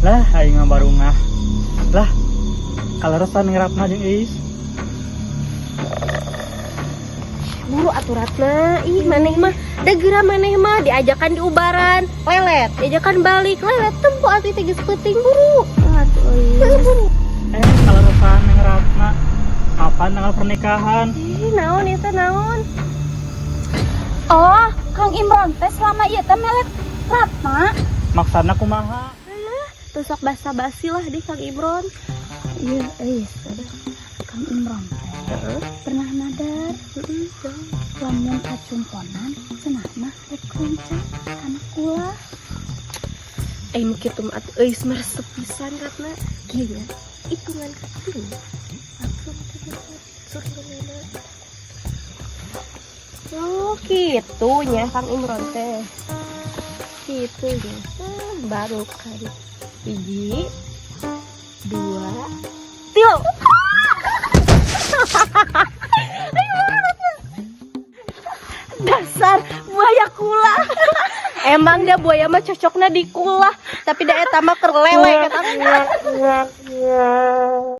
Lah, aing mah baru ngah. Lah, kaleresan Ratna jeung Eis. Buru atuh, Ratna. Ih, maneh mah da geura maneh mah diajakan diubaran, lelet, diajakan balik, lelet, tempo atuh teh geus peuting, buru. Aduh, Heuh, buru. Eh, kaleresan Neng Ratna. Kapan tanggal pernikahan? Ih, naon itu, naon? Oh, Kang Imron teh selama ieu teh melet Ratna. Maksana kumaha? Tuh sok basa-basi lah di Kang Imron. Iya, Eis. Kang Imron teh pernah nadar lamun kacumponan cenah mah rek loncat kana kulah. Eh, nu kitu mah atuh euis mah resep pisan, Ratna. Kieu nya, hitungan katilu. Langsung teh surga. Oh, gitu nya Kang Imron teh. Gitu nya. Ah, baru kan. Hiji, dua, tilu. Dasar buaya kulah. Emang dah buaya mah cocoknya di kulah, tapi da eta mah keur lele kata.